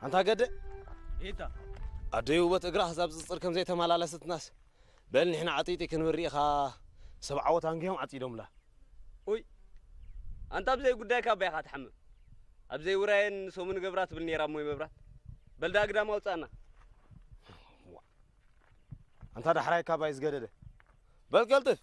ኣንታ ገደ፣ ኢታ። ኣደይ ውበት እግራ ክሳብ ዝጽር ከም ዘይተመላለሰትናስ፣ በል ንሕና ዓጢጢ ክንብል ርኢኻ፣ ሰብ ዓወት ኣንጊሆም ዓጺዶምላ። ኡይ፣ ኣንታ ኣብ ዘይጉዳይካ ኣባይኻ ትሓምም። ኣብ ዘይውራየን ሰሙን ገብራ ትብል ነይራ እሞ መብራት። በል ዳ ግዳም ኣውጻና። ኣንታ ዳሕራይ ካባይ ዝገደደ። በል ቀልጥፍ።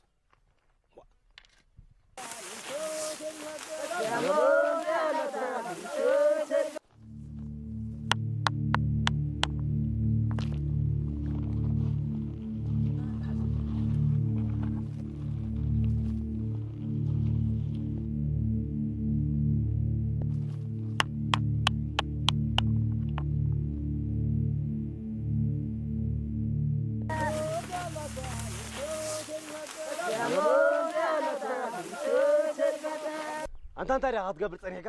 ኣንታ እንታይ ዲኻ ክትገብር ጸኒሕካ?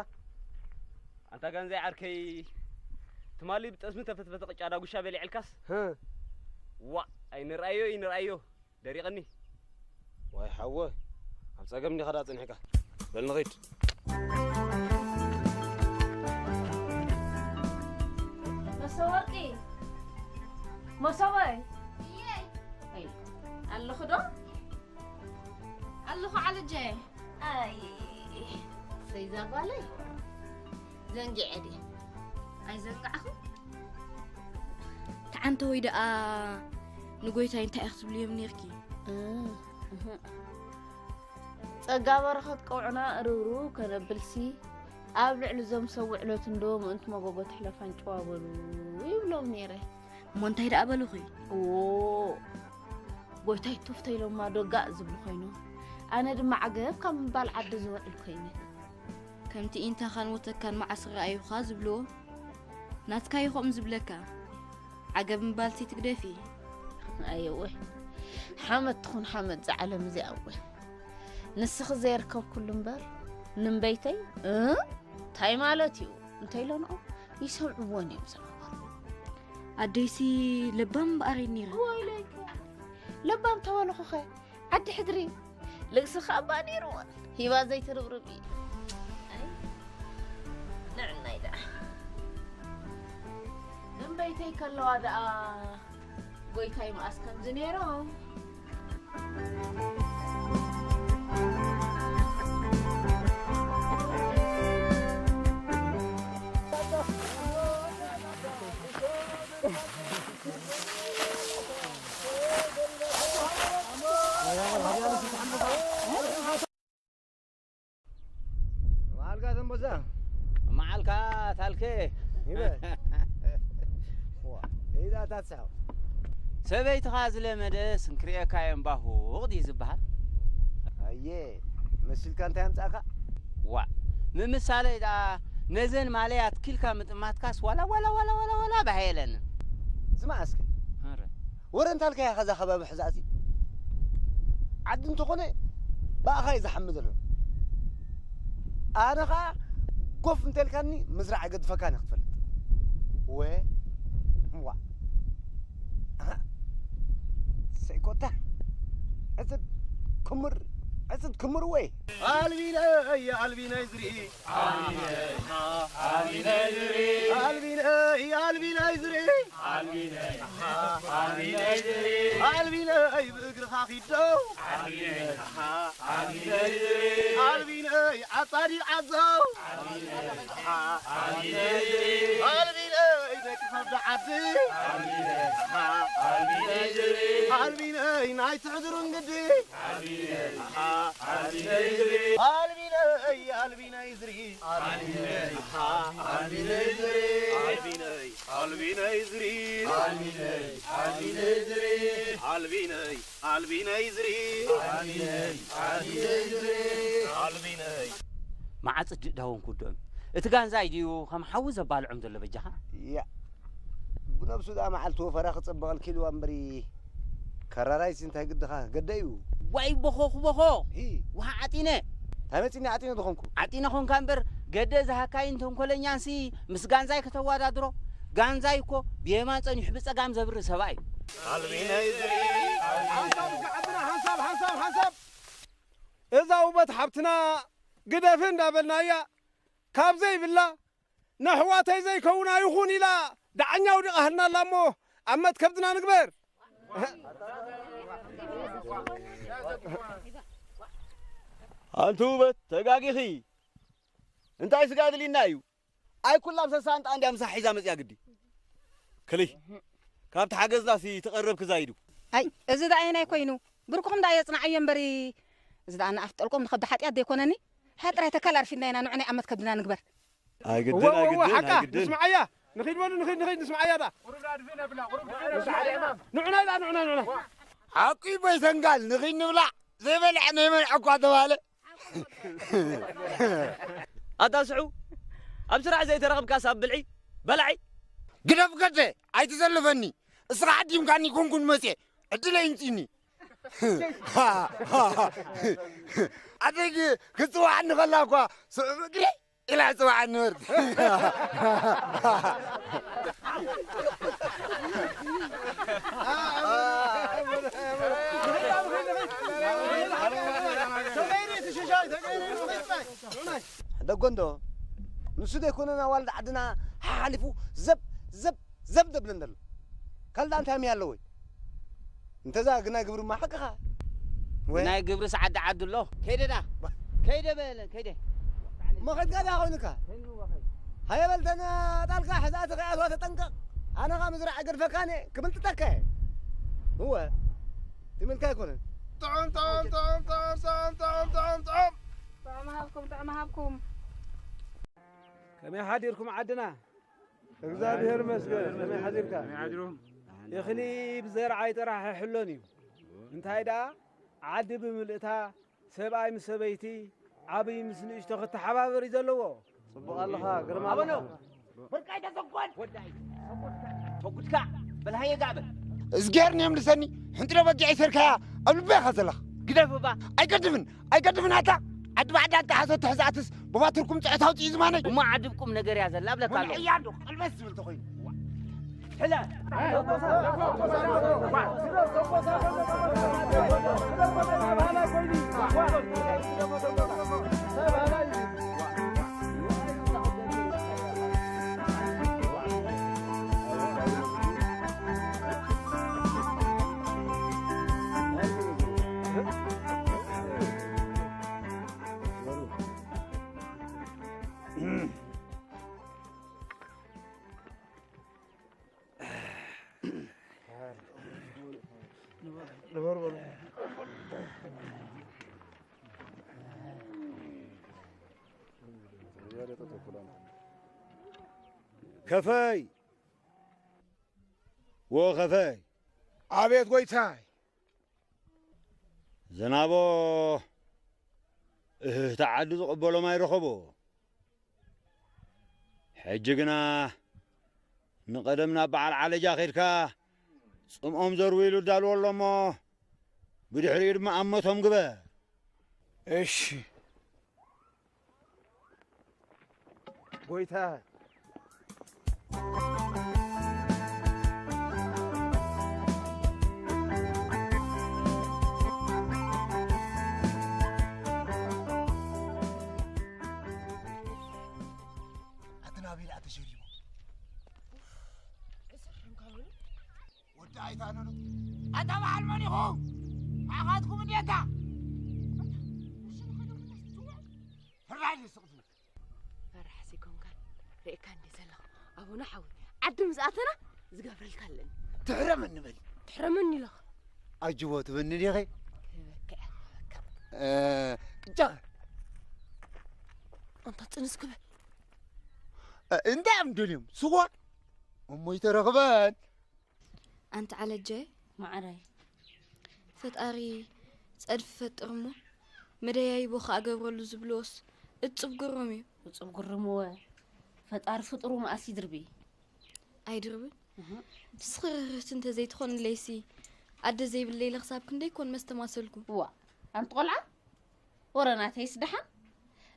ኣንታ ጋንዛይ ዓርከይ፣ ትማሊ ብጠስሚ ተፈትፈተ ቅጫ ዳጉሻ በሊዕልካስ? ህ። ዋእ፣ ኣይንርኣዮ፣ ኣይንርኣዮ። ደሪቕኒ። ዋይ ሓወ፣ ኣብ ጸገም እንዲኻ ደኣ ጸኒሕካ። በል ንኺድ። መሰወርቂ፣ መሰወይ። እየይ። ኣይ፣ ኣለኹ ዶ? ኣለኹ ዓለጀ። ኣይ፣ ሰይዛ ጓለይ፣ ዘንጊዐ ድየ? ኣይዘንጋዕኹ። ተዓንተ ወይ ደኣ ንጎይታይ እንታይ ኢኺ ትብልዮም ኔርኪ? እ፣ እህ። ጸጋ በረኸት ቀውዕና እርብርብ ከነብልሲ፣ ኣብ ልዕሊ እዞም ሰብ ውዕለት እንዶ ምእንቲ መጎጎ ትሕለፍ ኣንጭዋ በሉ ይብሎም ኔረ። እሞ እንታይ ደኣ በሉኺ? እዎ፣ ጎይታይ ቱፍ ተይሎማ ዶ ጋእ ዝብሉ ኮይኖም። ኣነ ድማ ዓገብ ካብ ምባል ዓዲ ዝውዕል ኮይነ። ከምቲ ኢንታኻን ወተካን መዓስ ረኣዩኻ ዝብልዎ፣ ናትካ እዩ ከምኡ ዝብለካ። ዓገብ ምባልሲ ትግደፊ። ኣየወ፣ ሓመድ ትኹን ሓመድ እዛ ዓለም እዚኣ እወ። ንስኺ ዘይርከብኩሉ እምበር፣ ንእምበይተይ፣ እ? እንታይ ማለት እዩ? እንተኢለንኦም፣ ይሰምዕዎን እዮም ዝነበሩ። ኣደይሲ ለባም እምበኣር እዩ ነይራ። እወ ኢለይከ። ለባም ተበልኹኸ፣ ዓዲ ሕድሪ። ልግስኻ እባ ነይርዋ። ሂባ ዘይትርብርብ እዩ። ኣይ፣ ንዕናይ ደኣ። እምበይተይ ከለዋ ደኣ፣ ጎይታይ መኣስ ከምዚ ነይሮም። መዓልካ ተንበሳ። መዓልካ ታልከ። ይበል። ዋ፣ ኢዳ ታትሳው። ሰበይትኻ ዝለመደ ስንክርኤካ እዮም ባሁቕ ድዩ ዝበሃል? ኣየ፣ መሲልካ እንታይ ኣምጻእካ? ዋ፣ ምምሳለይ ደኣ ነዘን ማለያ ትኪልካ ምጥማትካስ ዋላ፣ ዋላ፣ ዋላ፣ ዋላ፣ ዋላ ባህ የለንን። ስማዕ እስከ። ኧረ። ወረ እንታልካ ኢኻ እዛ ከባቢ ሕዛእሲ? ዓዲ እንተኾነ ብኣኻ እዩ ዝሓሚ ዘሎ። ኣነ ኸዓ ጎፍ እንተልካኒ ምዝራዕ ኣይገድፈካን እየ ክትፈልጥ። ወ-፣ ዋ። ኣሃ። ሰይኮታ። ዕጽድ ክምር፣ ዕጽድ ክምር ወይ። ኣልቢነይ፣ ኣልቢነይ ዝርኢ። ኣልቢነይ፣ ኣልቢነይ ዝርኢ። ኣልቢነይ፣ ኣልቢነይ ዝርኢ። ኣልቢነይ፣ ኣልቢነይ ዝርኢ። ኣልቢነይ ብእግርኻ ኪድ ዶ። ኣልቢነይ፣ ኣልቢነይ ዝርኢ። ኣልቢነይ ኣጻዲ ዓዘው። ኣልቢነይ፣ ኣልቢነይ ዝርኢ። ኣልቢነይ ደቂ ከብዲ ዓዲ። ኣልቢነይ፣ ኣልቢነይ ዝርኢ። ኣልቢነይ ናይ ትሕድሩን ግዲ። ኣልቢነይ፣ ኣልቢነይ ዝርኢ። ኣልቢነይ፣ ኣልቢነይ ዝርኢ። ኣልቢነይ፣ ኣልቢነይ ዝርኢ። ኣልቢነይ፣ ኣልቢነይ ዝርኢ። ኣልቢነይ፣ ኣልቢነይ ዝርኢ። ኣልቢነይ፣ ኣልቢነይ ዝርኢ። ኣልቢነይ፣ ኣልቢነይ ዝርኢ። ኣልቢነይ። መዓጽ ድዳዎም ክውድኦም። እቲ ጋንዛይ ድዩ ከም ሓዊ ዘባልዖም ዘሎ በጃኻ? ያ። ብነብሱ ደኣ መዓልቲ ወፈራ ክጸበቐልኪ ኢልዋ እምበሪ፣ ከራራይሲ እንታይ ግድኻ? ገደ እዩ። ዋይ ቦኾ ክቦኾ። ሂ። ውሃ ዓጢነ። እንታይ መጺኒ ዓጢነ ዝኾንኩ? ዓጢነ ኾንካ እምበር፣ ገደ ዝሃካይን ተንኮለኛንሲ ምስ ጋንዛይ ከተወዳድሮ? ጋንዛይ እኮ ብየማን ጸኒሑ ብጸጋም ዘብሪ ሰብኣይ እዩ። ኣልቢነይ ዝርኢ። ሓንሳብ ከዓብና፣ ሓንሳብ፣ ሓንሳብ፣ ሓንሳብ። እዛ ውበት ሓብትና ግደፊ እንዳበልናያ፣ ካብ ዘይብላ ነሕዋተይ ዘይከውን ኣይኹን ኢላ ደዓኛ ኣውዲቓ ሃልና ኣላ እሞ ኣብ መትከብትና ንግበር። ኣንቲ ውበት ተጋጊኺ። እንታይ ስጋ ኣድልይና እዩ? ኣይ ኩላ ኣብ ሰሳንጣ እንድያ ምሳሕ ሒዛ መጽያ ግዲ። ክሊ ካብቲ ሓገዝናሲ ትቐረብ ክዛይዱ። ኣይ፣ እዚ ደኣ ኣየናይ ኮይኑ? ብርኩኹም ደኣ የጽንዓዮ እምበሪ፣ እዚ ደኣ ንኣፍጠልቆም ንኸብዲ ሓጢኣት ዘይኮነኒ? ሃጥራይ ተካል ኣርፊድና ኢና፣ ንዑ ናይ ኣመት ከብድና ንግበር። ኣይግድን፣ እወ፣ እወ፣ ኣይግድን፣ ሓቃ፣ ኣይግድን። ንስምዓያ። ንኺድ በሉ፣ ንኺድ፣ ንኺድ፣ ንስምዓያ ደኣ። ንዑና ኢላ፣ ንዑና፣ ንዑና። ሓቂ በይሰንጋል፣ ንኺድ ንብላዕ፣ ዘይበልዐ ነይበልዐ እኳ ተባለ። ኣታ ስሑ፣ ኣብ ስራሕ ዘይተረኽብካስ ኣብ ብልዒ በላዒ። ግደፍ ገደ፣ ኣይትዘልፈኒ። እስኻ ዓዲምካኒ ኮንኩን መጽየ፣ ዕድለይ ይምጽኒ። ኣደይ ክጽውዓኒ ከላ እኳ፣ ስዑ እግሪ ኢላ ጽውዓኒ ወርድ። ደጎ እንዶ፣ ንሱ ዘይኮነን ኣዋልድ ዓድና ሓሓሊፉ ዘብ፣ ዘብ፣ ዘብ ደብለን ዘሎ። ካልእ እንታይ ምያ ኣለዎ? እንተዛ ግናይ ግብርማ ሓቅኻ። ወይ? ግናይ ግብርስ ዓዲ ዓዱ ኣሎ። ከይደ ዳ። ከይደ በለ፣ ከይደ። እሞ ከይድካ ዳ ኮይኑካ? ሃየ በል ተን ጣልካ ሕዛእቲ ከይኣትዋ ተጠንቀቕ። ኣነ ኸኣ ምዝራዕ ኣይገድፈካን እየ፣ ክምልጥጠካ እየ። እወ፣ ትምልካ ኣይኮነን። ጥዑም፣ ጥዑም፣ ጥዑም፣ ጥዑም፣ ጥዑም፣ ጥዑም፣ ጥዑም። ጥዑም ሃብኩም፣ ጥዑም ሃብኩም። ከመይ ሓዲርኩም ዓድና? እግዚኣብሔር ይመስገን። ከመይ ሓዲርካ? ከመይ ሓዲሩ? እኽሊ ብዘርዓይ ጥራሕ ኣይሕሎን እዩ። እንታይ ደኣ ዓዲ ብምልእታ ሰብኣይ ምስ ሰበይቲ ዓብዪ ምስ ንእሽቶ ክተሓባበር እዩ ዘለዎ። ጽቡቕ ኣለኻ ግርማ። ኣበኖ! ብርቃይ ተሰኮን! ወዳይ! ተጉድካ! በልሃየ ጋበል! እዝጌር ንየምልሰኒ፣ ሕንጥረ በጊዕ ይሰርካያ ኣብ ልበይ ኢኻ ዘለኻ። ግደፍ እባ! ኣይገድፍን! ኣይገድፍን ኣታ! ዓዲ ባዕዳ እንተሓሰ ትሕዛእትስ ብባትርኩም ጽዕት ኣውጽኡ ዝማነይ። እሞ ዓዲ ቁም ነገር እያ ዘላ እብለካ ኣለኹ። ወልዕያ እንዶ ቀልበስ ዝብል ተኾይኑ። ሕለ! ከፈይ! ወ ከፈይ! ኣቤት ጎይታይ! ዝናቦ እህህታ ዓዲ ዝቕበሎም ኣይረኸቦ። ሕጂ ግና ንቐደም ናብ በዓል ዓለጃ ኸይድካ ጽምኦም ዘርዊ ኢሉ እዳልዎ ኣሎ እሞ፣ ብድሕሪኡ ድማ ኣመቶም ግበር። እሺ። ጎይታ። ኣቲ ናበይ ደኣ ተሸሪቦም? ወዲ ኣይታነኑ። ኣታ በዓል መን ኢኹም? ኣኻትኩም እንዴታ? ሕራይ ስቕፉ። ፈራሕ ዘይኮንካን ርእካ እንዴ ዘለኹ። ኣቡነ ሓወይ፣ ዓዲ ምስ ኣተና ዝገብረልካ ኣለኒ። ትሕረመኒ በሊ። ትሕረመኒ ኢለኻ። ኣጅቦ ትብኒ ዲኺ? ክበክዕ፣ ክበክዕ። እ፣ ቅጫ። ኣንታ ጽንስ ክበል። እ፣ እንታይ እዮም ደልዮም? ስዋ? እሞ ይተረኽበን። ኣንቲ ዓለጀ፣ ማዓረይ። ፈጣሪ ጸድፊ ፈጥር እሞ መደያይቦ ከኣ ገብረሉ ዝብልዎስ እጹብ ግሩም እዩ። እጹብ ግሩም እወ። ፈጣሪ ፍጡሩ መኣስ ይድርቢ? ኣይድርብን። እህ። ንስኺ ርህርህቲ እንተ ዘይትኾንለይሲ ኣደ ዘይብለይ ኢለ ክሳብ ክንደይ ኮን መስተማሰልኩ። እዋ፣ ኣንቲ ቆልዓ? ወረ ናተይስ ደሓን።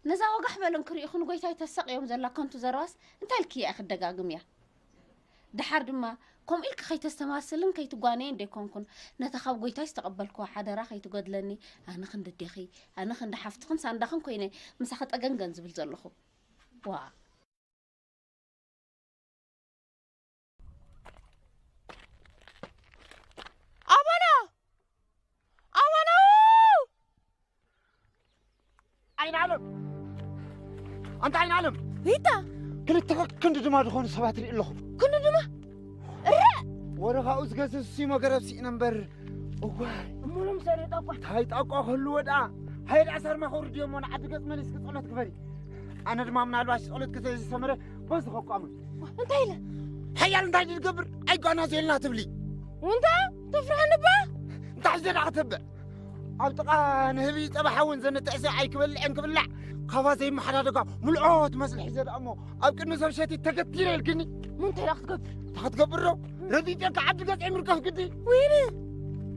ነዛ ወጋሕ በለን ክርእኹ ንጎይታይ ተሳቕዮም ዘላ ከንቱ ዘረባስ እንታይ ኢልክያ ኢኺ ትደጋግምያ? ደሓር ድማ ከምኡ ኢልኪ ከይተስተማስልን ከይትጓነየን ደይኮንኩን፣ ነታ ካብ ጎይታይ ዝተቐበልክዋ ሓደራ ከይትጎድለኒ፣ ኣነ ክንዲ ኣዴኺ፣ ኣነ ክንዲ ሓፍትኽን ሳንዳኽን ኮይነ ምሳኺ ጠገንገን ዝብል ዘለኹ። ዋ። ዓለም ኣንታ ዓይኒ ዓለም ሪታ ክልተ ክንዲ ድማ ዝኾኑ ሰባት ርኢ ኣለኹ። ክንዲ ድማ እረ ወረኻኡ ዝገዝእ ሲ መገረብ ስኢነ እምበር። እዋይ እሙሎም ሰሪጠ እኳ እንታይ ጣቋ ክህልዎ ደኣ። ሃይድ ኣሰርማ ከውርድዮ እሞ ንዓዲ ገጽ መሊስኪ ጸሎት ግበሪ። ኣነ ድማ ምናልባሽ ጸሎት ክዘይዝሰመረ በዚ ከቋምም እንታይ ኢለ ሓያል እንታይ ድገብር ኣይጓና ዘልና ትብሊ። እንታ ተፍርሐኒ እባ እንታይ ዘዳ ክትብዕ ኣብ ጥቓ ንህቢ ጸባሕ እውን ዘንጥዕሰ ኣይክበልዕን ክብላዕ ካባ ዘይመሓዳደጋ ምልዖ ትመስል ሒዘ ደኣ እሞ ኣብ ቅድሚ ሰብ ሸቲ ተገቲረ ኢልክኒ። ምንታይ ደኣ ክትገብር እንታይ ክትገብር ዶ ረቢጠካ ዓዲ ገጽ ምርካፍ ግዲ ወይኒ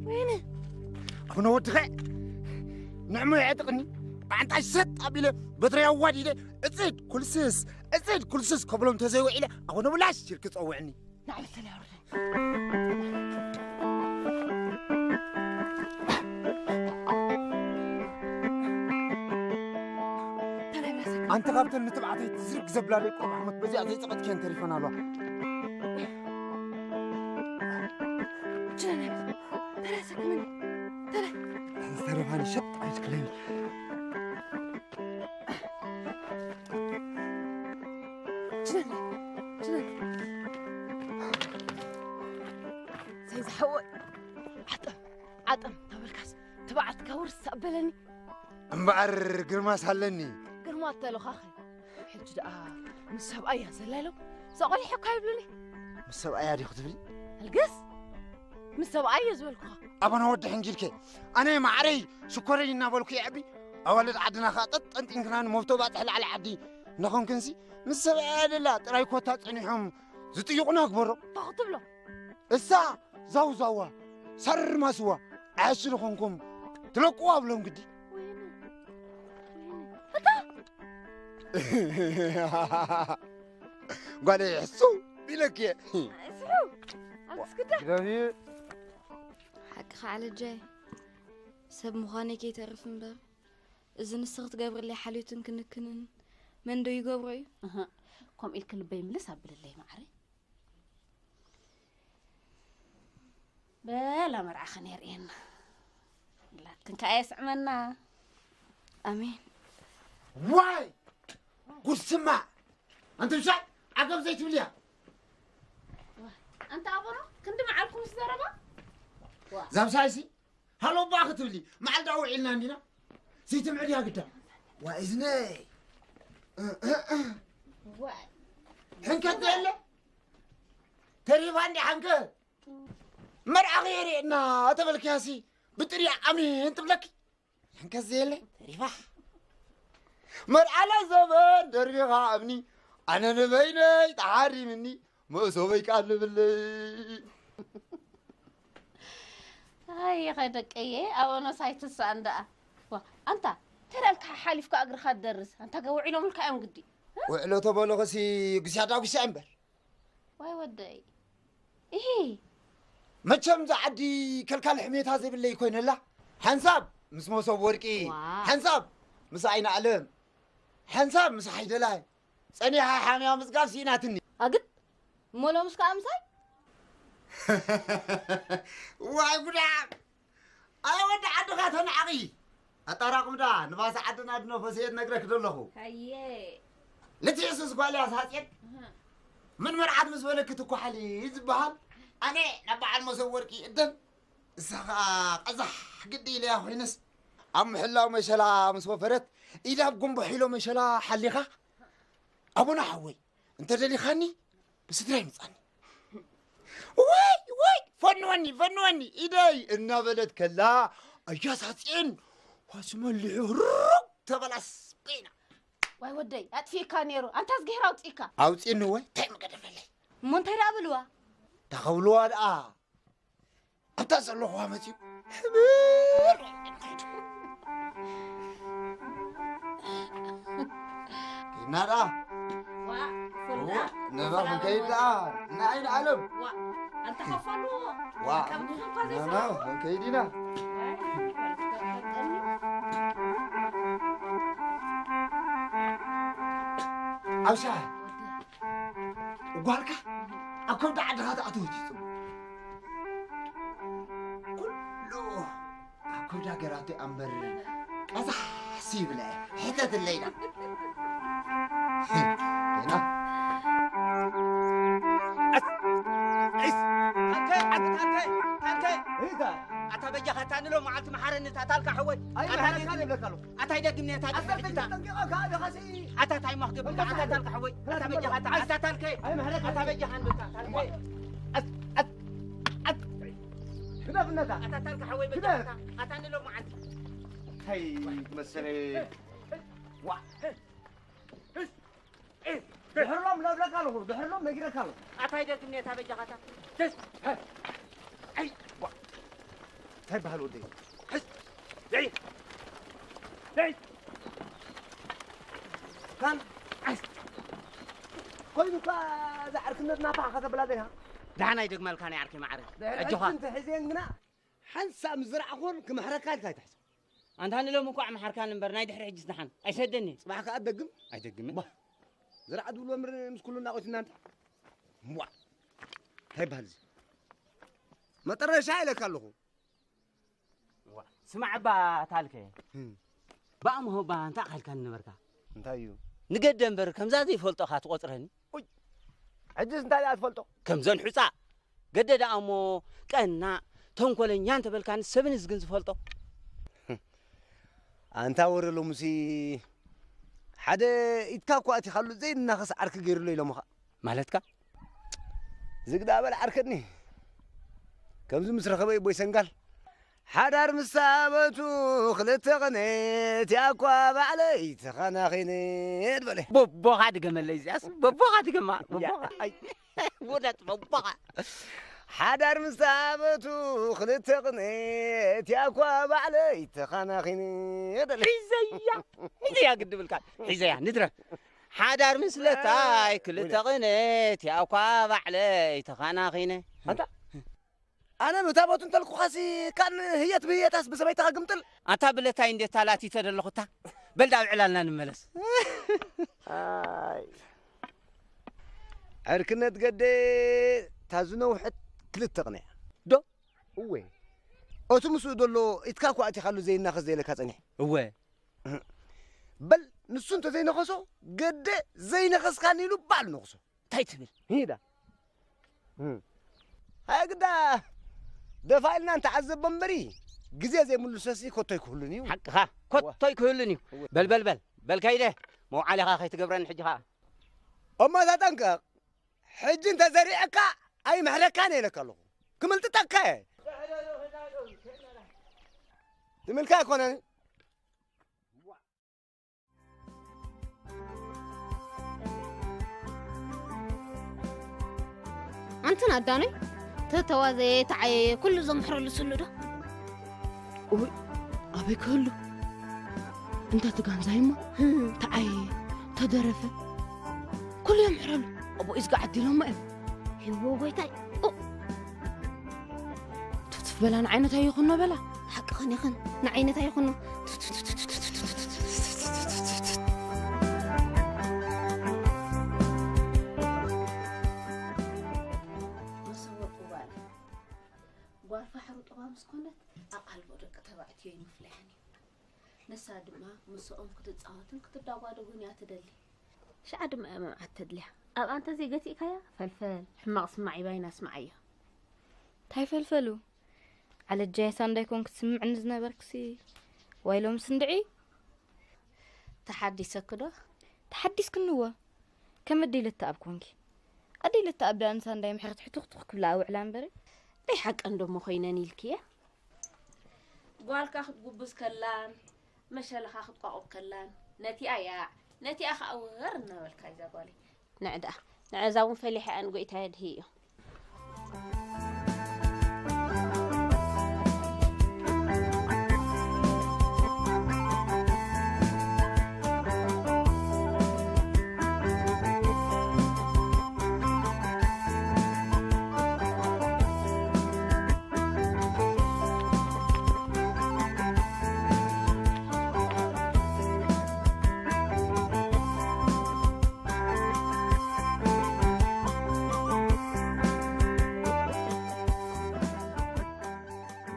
ወይኒ ኣቡነ ወድኸ ንዕሞ የዕጥቕኒ ብዓንጣይ ሰጥ ኣቢለ በትሪ ኣዋዲደ እፅድ ኩልስስ እፅድ ኩልስስ ከብሎም ተዘይውዒለ ኣቡነ ብላሽ ኢልክ ጸውዕኒ። ንዓበተና ያውርደን። ተላይ ብላሰካ ኣንቲ ካብተን ንትብዓተይ ትዝርግ ዘብላ ደቂ ቁርብ ዓመት በዚኣ ዘይጸቐጥክየን ተሪፈን ኣለዋ። ችለና ተላይ ሰክመኒ ተላይ ዝተረፋኒ ሸጥ ኣይትክለኒ። ችለኒ ችለኒ ሰይ ዝሓወይ ዓጠም ዓጠም ተበልካስ ትብዓትካ ውርስ ኣበለኒ። እምበኣር ግርማስ ኣለኒ። ግርማ ተለኻኸ ሕጂ ደኣ ምስ ሰብኣያ ዘላሎ እዛ ቆሊሕ እኳ ይብሉኒ። ምስ ሰብኣያ ዲኹ ትብሊ? ኣልግስ ምስ ሰብኣይ እየ ዝበልኩኻ። ኣበና ወዲ ሕንጊልከ ኣነ ማዕረይ ሽኮረይ እናበልኩ የዕቢ ኣዋልድ ዓድና ኸዓ ጠጥ ጠንጢንክናኒ መብቶ ባፅሕ ላዕሊ ዓዲ እናኾንክንሲ ምስ ሰብኣያ ደላ ጥራይ ኮታ ፀኒሖም ዝጥይቑና ግበሮ። እንታይ ክትብሎ? እሳ ዛውዛዋ ሳርማስዋ ዓያሽ ዝኾንኩም ትለቅዋ ብሎም ግዲ። ወይነ ወይነ እታ ጓለይ ሕሱ ኢለኪ እየ። ስሑ ኣልክስክዳ ግደፊ። ሓቅኻ ዓለጃይ ሰብ ምዃነይ ከይተርፍ እምበር እዚ ንስኺ ክትገብርለይ ሓልዮትን ክንክንን መን ዶ ይገብሮ እዩ? እህ፣ ከምኡ ኢልኪ ልበይ ምልስ ኣብልለይ ማዕረይ። በላ መርዓኽን የርእየና። ላትክን ከኣ የስዕመና። ኣሜን። ዋይ ጉድ ስማዕ ኣንቲ ብሻይ ዓገብ ዘይትብልያ። ኣንታ ኣቦኖ ክንዲ መዓልኩም ዝዘረባ ዛብ ሳይሲ ሃሎ እባ ክትብሊ መዓልዳ ውዒልና እንዲና ዘይትምዕድ ያግዳ። ዋይ እዝነይ ዋይ ሕንከት ዘየለ ተሪፋ እንዲ ሓንከት መርዓኺ የርእየና ተበልክያሲ ብጥሪ ኣሜን ትብለኪ። ሕንከት ዘየለ ተሪፋ መርዓላ ዘበን ደርቢኻ እምኒ ኣነ ንበይነይ ተሓሪምኒ መእሰበይ ቃል ንብለይ። ኣይ ኸደቀየ ኣበኖስ ኣይትስኣን ደኣ። ዋ ኣንታ ተዳልካ ሓሊፍካ እግርኻ ትደርስ ኣንታ ገ ውዒሎምልካ እዮም ግዲ። ውዕሎ ተበሎ ኸሲ ጉስያ ዳጉስያ እምበር። ዋይ ወደይ እሂ። መቸም እዛ ዓዲ ከልካል ሕሜታ ዘይብለይ ኮይነላ። ሓንሳብ ምስ መሶብ ወርቂ፣ ዋ። ሓንሳብ ምስ ኣይነ ኣለም፣ ሓንሳብ ምስ ሓይደላይ ጸኒሓ ሓምያ ምጽጋብ ስኢናትኒ። ኣግድ እሞ ሎምስ ከኣ ምሳይ? ዋይ ጉዳ! ኣይ ወዲ ዓድኻ ተናዓቒ ኣጣራቕምዳ ንባሰ ዓድና ድነፈሰየት ነግረክ ደለኹ። ሃየ ልትየሱስ ጓልያ ሳጽየት እህ። ምን መርዓት ምስ በለክ ትኳሓሊ ዝበሃል ኣነ ናብ በዓል መሰብ ወርቂ እደም እሳ ኸዓ ቀዛሕ ግዲ ኢለያ ኮይነስ ኣብ ምሕላው መሸላ ምስ ወፈረት ኢዳ ኣብ ጉንቦ ሒሎ መሸላ ሓሊኻ ኣቡና ሓወይ እንተ ደሊኻኒ ብስድራ ይምጻኒ። ወይ ወይ ፈንወኒ ፈንወኒ ኢደይ እናበለት ከላ ኣያሳፅኤን ዋሱ መሊሑ ሩግ ተበላስ ኮይና። ዋይ ወደይ ኣጥፊእካ ነይሩ ኣንታ ዝገሄር ኣውፅእካ። ኣውፅእኒ ወይ እንታይ መገደፈለይ? እሞ እንታይ ደኣ በልዋ? እንታይ ከብልዋ ደኣ ኣብታ ዘለኹዋ መፅዩ ሕብር ኬድና ደኣ ዋ፣ እወ፣ ፎልዳ፣ ነባ ክንከይድ ደኣ ንዓይ ንዓለም ዋ፣ ኣንታ ከፈሉ፣ ዋ፣ ካብ ግዜ እኳ ነባ ዘይሰማዕ። ክንከይድ ኢና። ዋይ፣ ዋ፣ ኣብ ሻሂ ጓልካ ኣብ ከብዲ ዓድኻ ተኣተወት እዩ ጽቡቕ። ኩሉ ኣብ ከብዲ ሃገራት እያ እምበር ቀዛሕ ሲብለ ሕተትለይና። ና። ኣታ በጃኻ፣ ኣታ ንሎ መዓልቲ መሓረኒ፣ ኣታ ታልካ ሓወይ። ኣታ ኣይመሓረካን ደግ-፣ ይብለካ ኣለኹ። ኣታ ኣይደግምኒ፣ ኣታ ኣታ ደግምኒ፣ ኣታ። ጠንቂቐካ ኢኻ ሲ። ኣታ ታይ ማኽ ገብርካ፣ ኣታ ታልካ ሓወይ። ኣታ በጃኻ፣ ኣታ፣ ኣታ ታልከ። ኣይመሓረካን። ኣታ በጃኻ፣ ኣታ ታልከ። ኣት-፣ ኣት-፣ ኣት-፣ ግደፍ ነታ። ኣታ ታልካ ሓወይ፣ ግደፍ። በጃኻ፣ ኣታ ንሎ መዓልቲ። እንታይ መሰለ። ዋ። ድሕርሎም ለብለካ ኣለኹ፣ ድሕርሎም ነጊረካ ኣለኹ። ኣታ ኣይደግምኒ፣ ኣታ በጃኻ፣ ኣታ። ኣይ፣ ዋ። እንታይ በሃል ወደይ? ዘይ። ዘይ። ካን። ኮይኑ እኳ እዛ ዕርክነት ናታ ከተብላ ዘይሃ። ደሓን ኣይደግመልካ ናይ ዓርከይ ማዕረ። ድሕሪ ኣጆኻ። ሕጂ እንተሒዘን ግና ሓንሳብ ምስ ዝረኣኹን ክምሕረካ ኢልካ ኣይትሕሰብ። ኣንታ ንሎም እኳ ምሓርካን እምበር ናይ ድሕሪ ሕጂ ዝደሓን ኣይሰደኒ። ጽባሕ ከኣ ትደግም? ኣይደግምን። ባ፣ ዝረዓ ዝብሎ እምበር ምስ ኩሉ እናቆትና እንታ። እምቧ። እንታይ ይበሃል እዚ? መጠረሻ ኢለካ ኣለኹ። ዋ፣ ስማዕ እባ ታልከ። ህም። ብኣምሆ እባ እንታይ ኣኻልካኒ ነበርካ? እንታይ እዩ? ንገደ እምበር ከምዛ ዘይፈልጦኻ ትቖጽረኒ? ኡይ፣ ሕጅስ እንታይ ደኣ ትፈልጦ? ከምዘን ሑጻ። ገደ ደኣ እሞ ቀናእ፣ ተንኮለኛ እንተበልካኒ ሰብን ዝግን ዝፈልጦ። ኣንታ ወረ ሎምሲ ሓደ ኢድካ እኳ ኣቲኻሉ ዘይናኸስ ዓርኪ ገይሩሎ ኢሎምኻ። ማለትካ? ዝግዳ በል ዓርከኒ። ከምዚ ምስ ረኸበ ቦይ ሰንጋል። ሓዳር ምስ ኣበቱ ክልተ ቐነ እቲኣ እኳ ባዕለይ ተኻናኺነ በለ። ቦቦኻ ድገመለይ እዚኣስ፣ ቦቦኻ ድገማ፣ ቦቦኻ። ኣይ፣ ውደት ቦቦኻ። ሓዳር ምስ ኣበቱ ክልተ ቐነ እቲኣ እኳ ባዕለይ ተኻናኺነ በለ። ሒዘያ፣ ሒዘያ ግድብልካ፣ ሒዘያ፣ ንድረ። ሓዳር ምስለታይ ክልተ ቕነ እቲኣ እኳ ባዕለይ ተኻናኺነ። ኣንታ፣ ኣነ ብታቦት እንተልኩኻሲ፣ ካን ህየት ብህየታስ ብሰበይትኻ ግምጥል። ኣታ ብለታይ እንዴት ታላቲ ተደለኹታ? በል ዳብ ዕላልና ንመለስ። ኣይ። ዕርክነት ገደ ታዝነውሐት ክልተ ቕነ እያ። ዶ? እወ። እቲ ምስኡ ዘሎ ኢትካ እኳ ኣቲኻሉ ዘይናኸስ ዘይለካ ጸኒሕ። እወ። በል ንሱ እንተዘይነኸሶ፣ ገደ ዘይነኸስካን ኢሉ ባዕሉ ነኽሶ። እንታይ ትብል? ሂዳ። እም። ሃያ ግዳ ደፋ ኢልና እንተዓዘቦ እምበሪ፣ ግዜ ዘይምልሶሲ ኮቶይ ክህሉን እዩ። ሓቅኻ፣ ኮቶይ ክህሉን እዩ። እወ። በል፣ በል፣ በል፣ በል ከይደ፣ መውዓሊኻ ከይትገብረኒ ሕጂ ኸኣ። እሞ ተጠንቀቕ፣ ሕጂ እንተዘሪዐካ ኣይምሕረካን እየ ኢለካ ኣለኹ። ክምልጥጠካ እየ። ትምልካ ኣይኮነን። ኣንተን ኣዳነይ ተተዋዘየ፣ ተዓየየ፣ ኩሉ ዘምሕረሉ ስሉ ዶ? እውይ፣ ኣበይ ክህሉ? እንተ ትጋንዛይማ፣ ተዓየየ፣ ተደረፈ፣ ኩሉ የምሕረሉ። ኣቦ ኢዝጋ ዓዲሎማ እዮም። ሄዎ ጎይታይ፣ ኦ! ትፍትፍ በላ፣ ንዓይነታ ይኹኖ በላ። ሓቅኽን ኢኽን፣ ንዓይነታ ይኹኖ። መሰወ ቁባል። ጓል ፋሕሩ ጥባ ምስ ኮነት፣ ኣቓልቦ ደቂ ተባዕትዮ ይምፍለያን እዩ። ንሳ ድማ ምስኦም ክትጻወትን ክትዳጓደጉን እያ ትደሊ። ሽዓ ድማ እያ መምዓት ተድልያ። ኣብኣ እንተዘይገቲእካያ፣ ፈልፈል፣ ሕማቕ ስማዕ ይባይና ስምዓዮ። እንታይ ፈልፈሉ? ዓለጃ ሳንዳይ ኮንክ ትስምዕኒ ዝነበርክሲ፣ ዋይ ሎምስ እንድዒ? ተሓዲሰኪ ዶ? ተሓዲስክኒ እወ። ከም ኣደይ ልትኣብ ኮንኪ። ኣደይ ልትኣብ ደኣ ንሳንዳይ ምሕረት ሕቱኽቱኽ ክብላ ኣውዕላ እምበሪ። ናይ ሓቀን ዶሞ ኮይነን ኢልክየ? ጓልካ ክትጉብዝ ከላን፣ መሸለኻ ክትቋቑብ ከላን፣ ነቲኣ ያዕ፣ ነቲኣ ኸኣ ወር እናበልካ እዛ ጓለይ። ንዕ ደኣ፣ ንዕ እዛ እውን ፈሊሐ እያ ንጎይታ የድህይ እዩ።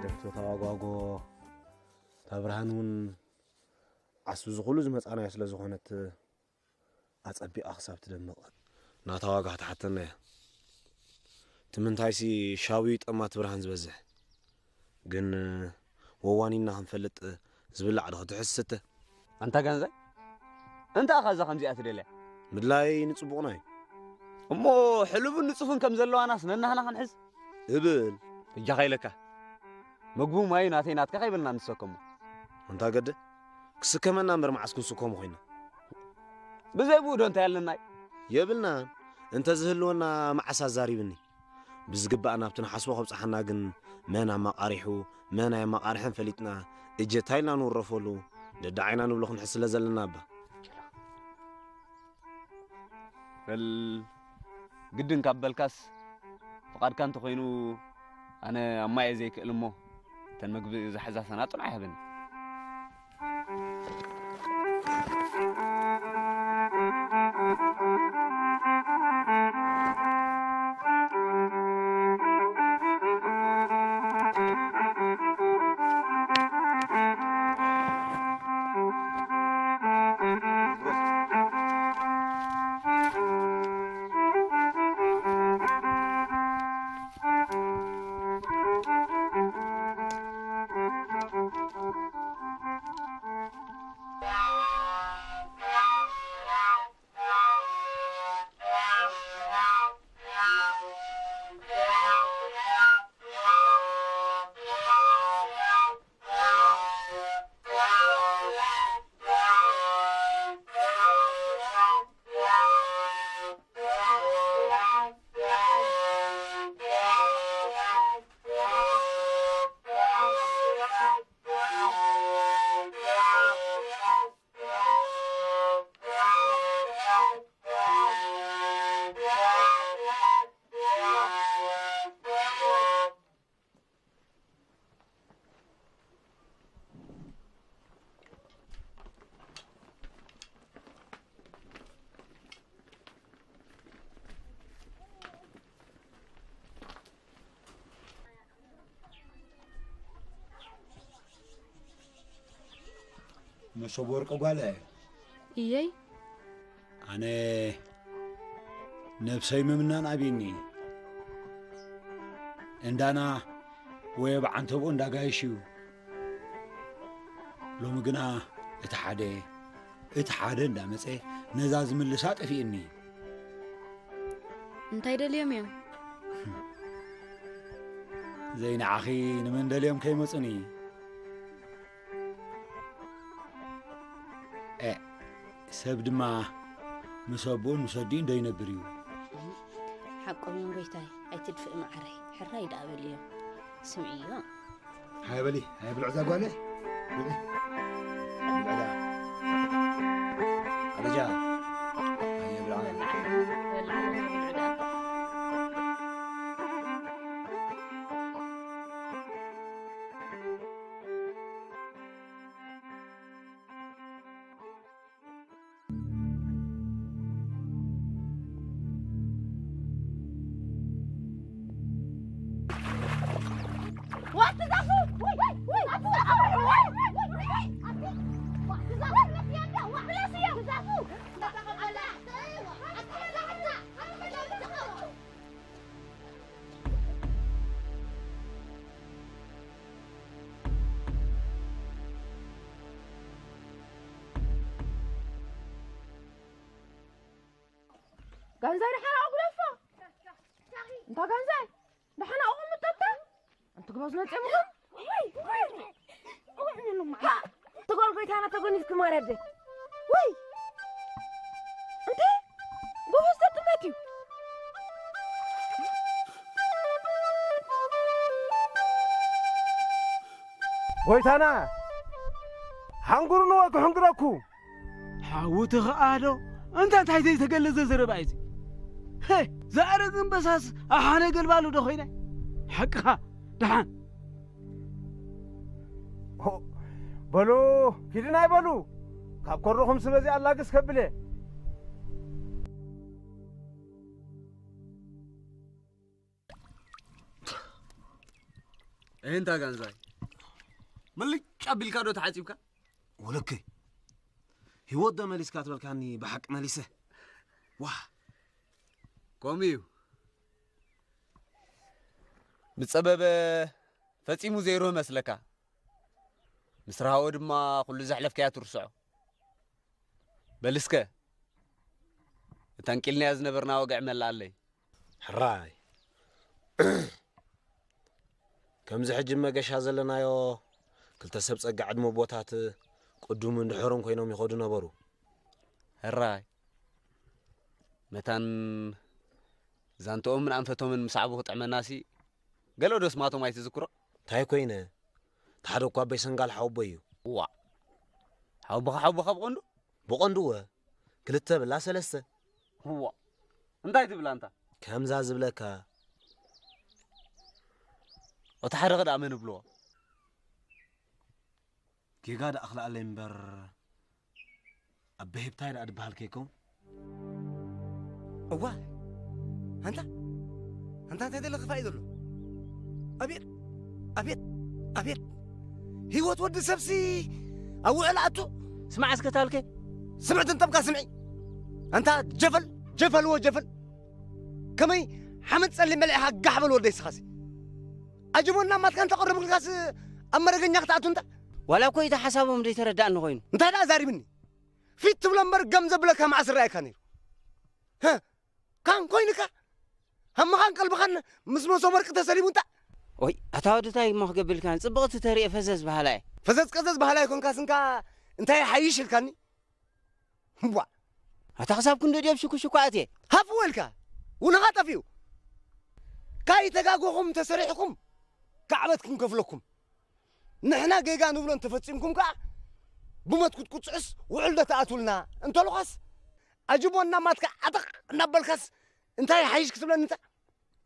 ደርፊ ካብ ኣጓጎ፣ እታ ብርሃን እውን ዓስቢ ዝኹሉ ዝመጻናዮ ስለ ዝኾነት ኣጸቢቓ ክሳብ ትደምቕ ናታ ዋጋ ክትሓተና እያ። እቲ ምንታይሲ ሻቡ ይጠማ እቲ ብርሃን ዝበዝሕ። ግን ወዋኒና ክንፈልጥ ዝብላዕ ዶ ክትሕዝ ስተ? ኣንታ ጋንዛይ፣ እንታይ ኢኻ እዛ ከምዚኣ ትደልያ? ምድላይ ንጽቡቕና እዩ። እሞ ሕሉብን ንጹፍን ከም ዘለዋናስ ነናህና ክንሕዝ? እብል። በጃኻ ኢለካ። መግቡ ማዩ ናተይ ናትካ ከይበልና ንሰከሞ። ኣንታ ገደ፣ ክስከመና እምበር መዓስ ክንስከሞ ኮይና? ብዘይ ብኡ ዶ እንታይ ኣለና እዩ? የብልናን። እንተ ዝህልወና መዓስ ኣዛሪብኒ። ብዝግባእ ናብቲ ንሓስቦ ከብጽሓና ግን መን ኣማቓሪሑ፣ መን ኣየማቓርሐን ፈሊጥና፣ እጀታ ኢልና ንውረፈሉ፣ ደዳዓይና ንብሎ ክንሕዝ ስለ ዘለና እባ። በል ግድን ካብ በልካስ ፍቓድካ እንተኾይኑ ኣነ ኣብ ማይ እየ ዘይክእል እሞ እተን መግቢ ዝሕዛ ሰናጡን ኣይሃበኒ። መሶብ ወርቂ ጓለ። እየይ። ኣነ ነብሰይ ምምናን ኣብዩኒ። እንዳና ወይ ኣብ ዓንተቦ እንዳጋየሽ እዩ። ሎሚ ግና እቲ ሓደ፣ እቲ ሓደ እንዳመጸ ነዛ ዝምልሳ ጠፊእኒ። እንታይ ደልዮም እዮም? ዘይንዓኺ ንመን ደልዮም ከይመጹኒ? ኤ፣ ሰብ ድማ ምስ ኣቦኡን ምስ ኣዲኡን ዶ ይነብር እዩ? ሓቆም እዮም ጎይታይ፣ ኣይትድፍእ መዓረይ፣ ሕራይ ደኣ በልዮም። ስምዕዮ። ሃየ በሊ፣ ሃየ ብልዕ እዛ ጓለይ። ብልዒ። ብልዕዳ። ኣበጃ። ሃየ ብልዓ። ጋንዛይ ደሓን ኣጉለፎ። እንታ ጋንዛይ ደሓን ኣቑም ምጠጣ። ኣንቲ ግባዝ መጽኦም እኮ። ወይ፣ ወይ፣ ወይ፣ ወይ፣ ወይ፣ ወይ፣ ወይ፣ ተጓል ጎይታና ተጎኒፍኪ ማርያም ደይ። ወይ! እንዴ! ጎበዝ ተጥመት እዩ። ጎይታና፣ ሓንጉርኒ ወይ ክሕንግረኩ። ሓዊ ትኽኣዶ? እንታ እንታይ ዘይተገለዘ ዘረባ እዩ እዚ? ሄ! ዝኣረግ እምበሳስ ኣሓነ ገልባሉ ዶ ኮይነ? ሓቅኻ፣ ደሓን። ሆ፣ በሉ፣ ኪድን ኣይበሉ። ካብ ኮርኹም ስበዚ ኣላግስ ከብለ። እህ፣ እንታ ጋንዛይ፣ ምልጭ ኣቢልካ ዶ ተሓጺብካ? ወለከይ፣ ህይወት ዶ መሊስካ ትበልካኒ ብሓቂ መሊሰ። ዋ። ከምኡ እዩ። ንጸበበ ፈጺሙ ዘይርህ መስለካ። ምስ ረሃቦ ድማ ኩሉ ዘሕለፍካያ ትርስዖ። በል እስከ፣ እታ ኣንቂልናያ ዝነበርና ወግዒ መላኣለይ። ሕራይ። ከምዚ ሕጂ መገሻ ዘለናዮ ክልተ ሰብ ጸጋ ዕድመ ቦታት ቅዱምን ድሑርን ኮይኖም ይኸዱ ነበሩ። ሕራይ። መታን ዛንትኦምን ኣንፈቶምን ምስ ዓቡ ክጥዕመናሲ፣ ገለ ዶ ስማቶም ኣይትዝክሮ? እንታይ ኮይነ? እቲ ሓደ እኳ ኣቦይ ሰንጋል ሓወቦይ እዩ። እዋ። ሓወቦኻ፣ ሓወቦኻ ብቐንዱ? ብቐንዱ እወ። ክልተ ብላ ሰለስተ። እዋ። እንታይ ትብል ኣንታ? ከምዛ ዝብለካ። እቲ ሓደ ኸ ደኣ መን እብልዎ? ጌጋ ደኣ ክልኣለይ እምበር፣ ኣበ ሄብታይ ደኣ ድበሃል ከይከውን? እዋ፣ ኣንታ፣ ኣንታ እንታይ ደለ ክፋይ ዘሎ? ኣቤት፣ ኣቤት፣ ኣቤት! ህይወት ወዲ ሰብሲ ኣብ ውዕል ኣቱ። ስማዕ እስከ ታልከ። ስምዕቲ እንጠምካ ስምዒ። ኣንታ ጀፈል፣ ጀፈልዎ ጀፈል። ከመይ ሓመድ ጸሊም በሊዕኻ ጋሕ በል ወደይ ስኻሲ። ኣጅቦና ማትካ እንተቐረብልካስ ኣብ መረገኛ ክትኣቱ እንታ? ዋላ እኮ እቲ ሓሳቦም ዘይተረዳእኒ ኮይኑ። እንታይ ደኣ ዛሪብኒ? ፊት ትብሎ እምበር ገም ዘብለካ መዓስ ረኣየካ ነይሩ? ሀ? ካን ኮይንካ? ሃምኻን ቀልብኻን ምስ መሶብ ወርቂ ተሰሊሙ እንታ? ኦይ፣ ኣታ ወዲ ታይ እሞ ክገብልካ? ጽብቕቲ ተሪኤ ፈዘዝ በሃላ እየ። ፈዘዝ ቀዘዝ በሃላ ኣይኮንካስ እንካ እንታይ ይሓይሽ ኢልካኒ? እዋ። ኣታ ክሳብ ክንዶ ድየብ ሽኩሽኩ ኣትየ? ሃፍ ወልካ። ውንኻ ጠፊኡ። ካይተጋጎኹም ተሰሪሕኩም ካዕበት ክንከፍለኩም። ንሕና ጌጋ ንብሎ እንተፈጺምኩም ከኣ ብሞት ክትቅጽዑስ ውዕል ዶ ትኣትውልና እንተልኳስ ኣጅቦ እናማትካ ዓጠቕ እናበልካስ እንታይ ሓይሽ ክትብለኒ እንተ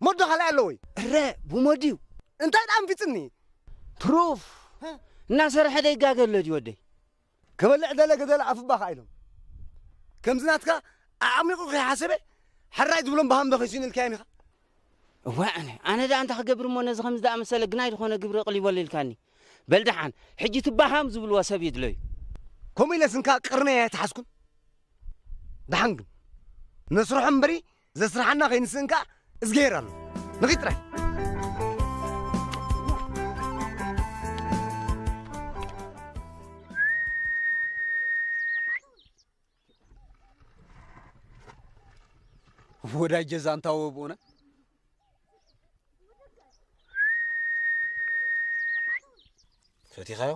ሞዶ ካልኣይ ኣለዎ እዩ። እረ ብሞድዩ እንታይ ደኣ ኣንፊጽኒ? ትሩፍ እናሰርሐ ደይጋገ ኣሎ ድዩ ወደይ? ክበልዕ ደለ ገደለ ኣፍባኻ ኢሎም ከምዚ ናትካ ኣዕሚቑ ከይሓሰበ ሕራይ ዝብሎም ብሃምዶ ከይሲኑ ኢልካዮም ኢኻ። እዋ ኣነ ኣነ ደኣ እንታይ ክገብር እሞ ነዚ ከምዚ ደኣ መሰለ ግናይ ዝኾነ ግብሪ ኣቕሊበሉ ኢልካኒ። በል ደሓን ሕጂ እቲ ባሃም ዝብልዎ ሰብ ይድለዩ። ከምኡ ኢለስ እንካ ቅርነይ ኣይተሓዝኩን። ደሓን ግን ነስርሖ እምበሪ ዘስርሓና ከይንስእን ከኣ እዝግሄር ኣሎ። ንኺድ ጥራይ። ወዳጀ ዛንታ ወብኡና። ፈቲኻዮ?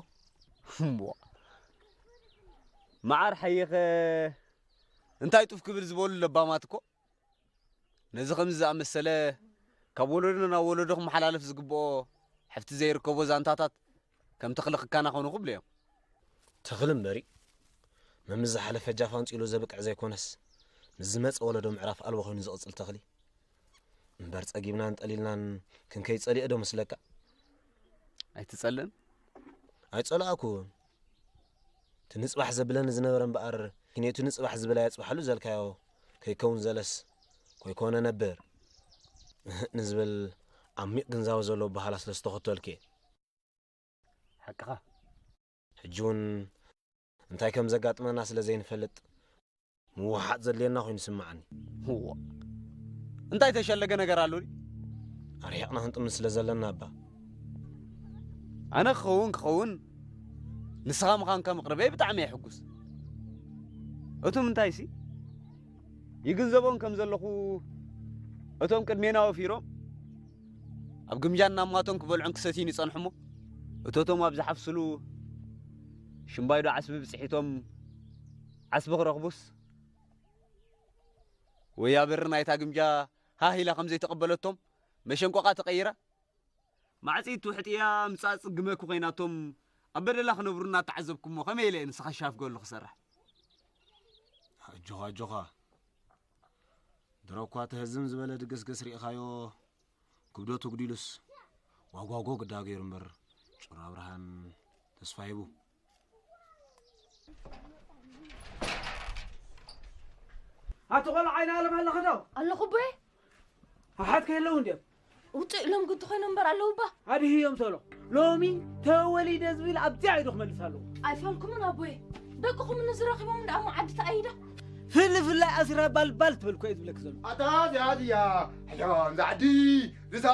እምቧ። መዓር ሓየኸ እንታይ ጡፍ ክብል ዝበሉ ለባማት እኮ ነዚ ከምዚ ዝኣመሰለ ካብ ወለዶ ናብ ወለዶ ክመሓላለፍ ዝግብኦ ሓፍቲ ዘይርከቦ ዛንታታት ከም ተኽሊ ክከናኸኑ ክብሉ እዮም። ተኽሊ እምበሪ፣ መምስ ዝሓለፈ ጃፍ ኣንጺሉ ዘብቅዕ ዘይኮነስ፣ ምስ ዝመጸ ወለዶ ምዕራፍ ኣልቦ ኮይኑ ዝቕጽል ተኽሊ። እምበር ጸጊብናን ጠሊልናን ክንከይድ ጸሊኤ ዶ መስለካ? ኣይትጸልእን? ኣይጸላእኩን። እቲ ንጽባሕ ዘብለኒ ዝነበረ እምበኣር፣ ኪኔቱ ንጽባሕ ዝበላ የጽባሕሉ ዘልካዮ ከይከውን ዘለስ፣ ኮይኮነ ነበር። እህእ ንዝብል ዓሚቕ ግንዛበ ዘለዎ ኣበሃህላ ስለ ዝተኸተልኩ እየ። ሓቅኻ። ሕጂ እውን እንታይ ከም ዘጋጥመና ስለ ዘይንፈልጥ፣ ምውሓጥ ዘድልየና ኮይኑ ይስምዓኒ። እዋ፣ እንታይ ተሸለገ ነገር ኣሎ ድዩ? ኣርሒቕና ክንጥምት ስለ ዘለና እባ። ኣነ ክኸውን ክኸውን፣ ንስኻ ምዃንካ ምቕርበይ ብጣዕሚ እየ ሕጉስ። እቶም እንታይሲ፣ ይግንዘቦም ከም ዘለኹ፣ እቶም ቅድሜና ወፊሮም፣ ኣብ ግምጃን ናብ ማቶም ክበልዑን ክሰትዩን ይጸንሑ እሞ፣ እቶቶም ኣብ ዝሓፍስሉ፣ ሽምባይዶ ዓስቢ ብጽሒቶም ዓስቢ ክረኽቡስ፣ ወያ በሪ ናይታ ግምጃ ሃህ ኢላ ከም ዘይተቐበለቶም፣ መሸንቆቓ ተቐይራ፣ ማዕጺት ትውሕጥ እያ፣ ምጻእ ጽግመ ክኾይናቶም፣ ኣብ በደላ ክነብሩ እናተዓዘብኩሞ፣ ከመይ ኢለ እየ ንስኻ ሻፍገሉ ክሰርሕ? ኣጆኻ፣ ኣጆኻ። ድሮ እኳ እቲ ህዝም ዝበለ ድግስግስ ርኢኻዮ፣ ክብደቱ ኣጉዲሉስ ዋጓጎ ግዳ ገይሩ እምበር፣ ጩራ ብርሃን ተስፋ ሂቡ። ኣቲ ቆልዓ ዓይኒ ኣለም ኣለኺ ዶ? ኣለኹ ኣቦየ። ኣሓት ከየለዉ እንድዮም? ውፅእ ኢሎም ግዲ ኮይኖም እምበር ኣለዉ እባ። ኣድህዮም ሰሎ። ሎሚ ተወሊደ ዝብል ኣብዚኣ ኢዱ ክመልስ ኣለዎ። ኣይፋልኩምን ኣቦየ። ደቅኹም ንዝረኺቦም ደኣ እሞ ዓዲ ተኣይዳ። ፍልፍላይ ኣሲራ ባልባል ትብል እኮ እየ ዝብለኪ ዘሎ። ኣታ እዚኣ እያ ሕያም ዛዕዲ ዝሳ